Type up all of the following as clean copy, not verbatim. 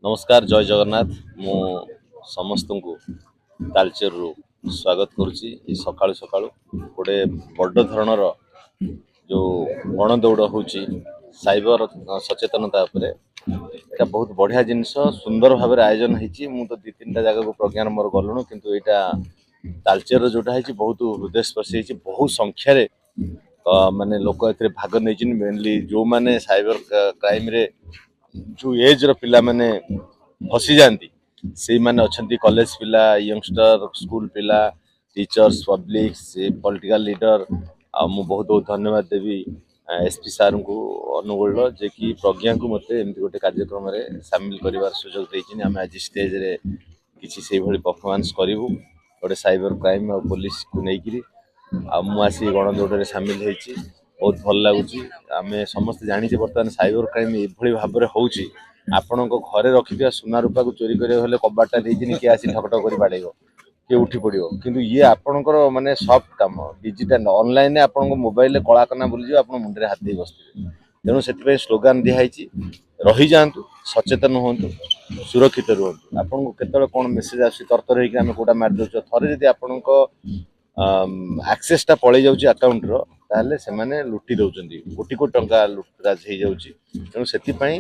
ନମସ୍କାର, ଜୟ ଜଗନ୍ନାଥ। ମୁଁ ସମସ୍ତଙ୍କୁ ତାଲଚେରରୁ ସ୍ୱାଗତ କରୁଛି। ଏଇ ସକାଳୁ ସକାଳୁ ଗୋଟେ ବଡ଼ ଧରଣର ଯେଉଁ ଗଣଦୌଡ଼ ହେଉଛି ସାଇବର ସଚେତନତା ଉପରେ, ଏଇଟା ବହୁତ ବଢ଼ିଆ ଜିନିଷ, ସୁନ୍ଦର ଭାବରେ ଆୟୋଜନ ହେଇଛି। ମୁଁ ତ 2 3ଟା ଜାଗାକୁ ପ୍ରଜ୍ଞାନ ମୋର ଗଲୁଣୁ, କିନ୍ତୁ ଏଇଟା ତାଲଚେରର ଯେଉଁଟା ହେଇଛି ବହୁତ ହୃଦୟସ୍ପର୍ଶୀ ହେଇଛି। ବହୁ ସଂଖ୍ୟାରେ ମାନେ ଲୋକ ଏଥିରେ ଭାଗ ନେଇଛନ୍ତି। ମେନଲି ଯେଉଁମାନେ ସାଇବର କ୍ରାଇମରେ ଯେଉଁ ଏଜ୍ର ପିଲାମାନେ ଫସିଯାଆନ୍ତି, ସେଇମାନେ ଅଛନ୍ତି। କଲେଜ ପିଲା, ୟଙ୍ଗଷ୍ଟର, ସ୍କୁଲ ପିଲା, ଟିଚର୍ସ, ପବ୍ଲିକ, ପଲିଟିକାଲ ଲିଡର। ଆଉ ମୁଁ ବହୁତ ବହୁତ ଧନ୍ୟବାଦ ଦେବି ଏସ୍ ପି ସାର୍ଙ୍କୁ ଅନୁଗୋଳର, ଯେ କି ପ୍ରଜ୍ଞାକୁ ମୋତେ ଏମିତି ଗୋଟେ କାର୍ଯ୍ୟକ୍ରମରେ ସାମିଲ କରିବାର ସୁଯୋଗ ଦେଇଛନ୍ତି। ଆମେ ଆଜି ଷ୍ଟେଜରେ କିଛି ସେଇଭଳି ପରଫର୍ମାନ୍ସ କରିବୁ ଗୋଟେ ସାଇବର କ୍ରାଇମ୍ ଆଉ ପୋଲିସକୁ ନେଇକିରି। ଆଉ ମୁଁ ଆସି ଗଣଦୌଡ଼ରେ ସାମିଲ ହେଇଛି, ବହୁତ ଭଲ ଲାଗୁଛି। ଆମେ ସମସ୍ତେ ଜାଣିଛେ, ବର୍ତ୍ତମାନ ସାଇବର କ୍ରାଇମ୍ ଏଭଳି ଭାବରେ ହେଉଛି, ଆପଣଙ୍କ ଘରେ ରଖିଥିବା ସୁନା ରୂପାକୁ ଚୋରି କରିବାକୁ ହେଲେ କବାଟଟା ଦେଇକିନି କିଏ ଆସି ଠକ ଠକ କରି ବାଡ଼େଇବ, କିଏ ଉଠି ପଡ଼ିବ। କିନ୍ତୁ ଇଏ ଆପଣଙ୍କର ମାନେ ସଫ୍ଟ କାମ, ଡିଜିଟାଲ ଅନଲାଇନରେ ଆପଣଙ୍କ ମୋବାଇଲରେ କଳାକନା ବୁଲିଯିବ, ଆପଣ ମୁଣ୍ଡରେ ହାତ ଦେଇ ବସିଥିବେ। ତେଣୁ ସେଥିପାଇଁ ସ୍ଲୋଗାନ ଦିଆହେଇଛି, ରହିଯାଆନ୍ତୁ, ସଚେତନ ହୁଅନ୍ତୁ, ସୁରକ୍ଷିତ ରୁହନ୍ତୁ। ଆପଣଙ୍କୁ କେତେବେଳେ କ'ଣ ମେସେଜ ଆସୁଛି, ତରତର ହେଇକି ଆମେ କୋଉଟା ମାରି ଦେଉଛୁ। ଥରେ ଯଦି ଆପଣଙ୍କ ଆକ୍ସେସଟା ପଳେଇ ଯାଉଛି ଆକାଉଣ୍ଟର, ତାହେଲେ ସେମାନେ ଲୁଟି ଦେଉଛନ୍ତି, କୋଟି କୋଟି ଟଙ୍କା ଲୁଟରାଜ ହେଇଯାଉଛି। ତେଣୁ ସେଥିପାଇଁ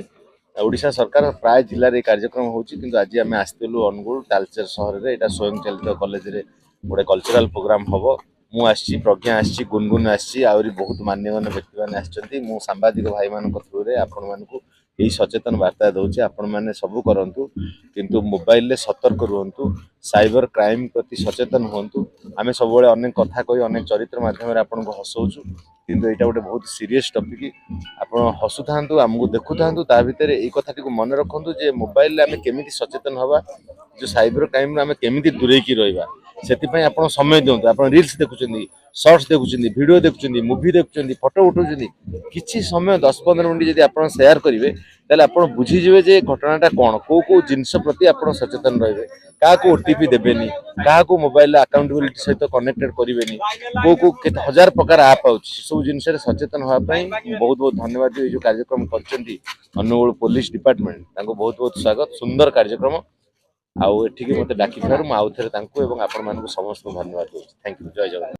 ଓଡ଼ିଶା ସରକାର ପ୍ରାୟ ଜିଲ୍ଲାରେ ଏଇ କାର୍ଯ୍ୟକ୍ରମ ହେଉଛି। କିନ୍ତୁ ଆଜି ଆମେ ଆସିଥିଲୁ ଅନୁଗୁଳ ତାଲଚେର ସହରରେ। ଏଇଟା ସ୍ୱୟଂଚାଳିତ କଲେଜରେ ଗୋଟେ କଲଚରାଲ ପ୍ରୋଗ୍ରାମ ହବ। ମୁଁ ଆସିଛି, ପ୍ରଜ୍ଞା ଆସିଛି, ଗୁନଗୁନ ଆସିଛି, ଆହୁରି ବହୁତ ମାନ୍ୟଗଣ୍ୟ ବ୍ୟକ୍ତିମାନେ ଆସିଛନ୍ତି। ମୁଁ ସାମ୍ବାଦିକ ଭାଇମାନଙ୍କ ଥ୍ରୁରେ ଆପଣମାନଙ୍କୁ ଏଇ ସଚେତନ ବାର୍ତ୍ତା ଦେଉଛି, ଆପଣମାନେ ସବୁ କରନ୍ତୁ, କିନ୍ତୁ ମୋବାଇଲରେ ସତର୍କ ରୁହନ୍ତୁ, ସାଇବର କ୍ରାଇମ ପ୍ରତି ସଚେତନ ହୁଅନ୍ତୁ। ଆମେ ସବୁବେଳେ ଅନେକ କଥା କହି, ଅନେକ ଚରିତ୍ର ମାଧ୍ୟମରେ ଆପଣଙ୍କୁ ହସଉଛୁ, କିନ୍ତୁ ଏଇଟା ଗୋଟେ ବହୁତ ସିରିୟସ୍ ଟପିକ୍। ଆପଣ ହସୁଥାନ୍ତୁ, ଆମକୁ ଦେଖୁଥାନ୍ତୁ, ତା ଭିତରେ ଏଇ କଥାଟିକୁ ମନେ ରଖନ୍ତୁ ଯେ ମୋବାଇଲରେ ଆମେ କେମିତି ସଚେତନ ହେବା, ଯେଉଁ ସାଇବର କ୍ରାଇମରୁ ଆମେ କେମିତି ଦୂରେଇକି ରହିବା, ସେଥିପାଇଁ ଆପଣ ସମୟ ଦିଅନ୍ତୁ। ଆପଣ ରିଲ୍ସ ଦେଖୁଛନ୍ତି, ସର୍ଟସ ଦେଖୁଛନ୍ତି, ଭିଡ଼ିଓ ଦେଖୁଛନ୍ତି, ମୁଭି ଦେଖୁଛନ୍ତି, ଫଟୋ ଉଠାଉଛନ୍ତି, କିଛି ସମୟ 10-15 ମିନିଟ୍ ଯଦି ଆପଣ ସେୟାର କରିବେ, ତାହେଲେ ଆପଣ ବୁଝିଯିବେ ଯେ ଘଟଣାଟା କ'ଣ, କୋଉ କୋଉ ଜିନିଷ ପ୍ରତି ଆପଣ ସଚେତନ ରହିବେ, କାହାକୁ ଓଟିପି ଦେବେନି, କାହାକୁ ମୋବାଇଲରେ ଆକାଉଣ୍ଟବିଲିଟି ସହିତ କନେକ୍ଟେଡ୍ କରିବେନି, କୋଉ କୋଉ କେତେ ହଜାର ପ୍ରକାର ଆପ୍ ଆଉଛି, ସେସବୁ ଜିନିଷରେ ସଚେତନ ହେବା ପାଇଁ ବହୁତ ବହୁତ ଧନ୍ୟବାଦ। ଏଇ ଯେଉଁ କାର୍ଯ୍ୟକ୍ରମ କରିଛନ୍ତି ଅନୁଗୁଳ ପୋଲିସ ଡିପାର୍ଟମେଣ୍ଟ, ତାଙ୍କୁ ବହୁତ ବହୁତ ସ୍ୱାଗତ। ସୁନ୍ଦର କାର୍ଯ୍ୟକ୍ରମ। ଆଉ ଏଠିକି ମୋତେ ଡାକିଥିବାରୁ ମୁଁ ଆଉ ଥରେ ତାଙ୍କୁ ଏବଂ ଆପଣମାନଙ୍କୁ ସମସ୍ତଙ୍କୁ ଧନ୍ୟବାଦ ଦେଉଛି। Thank you, Jay Jagannath.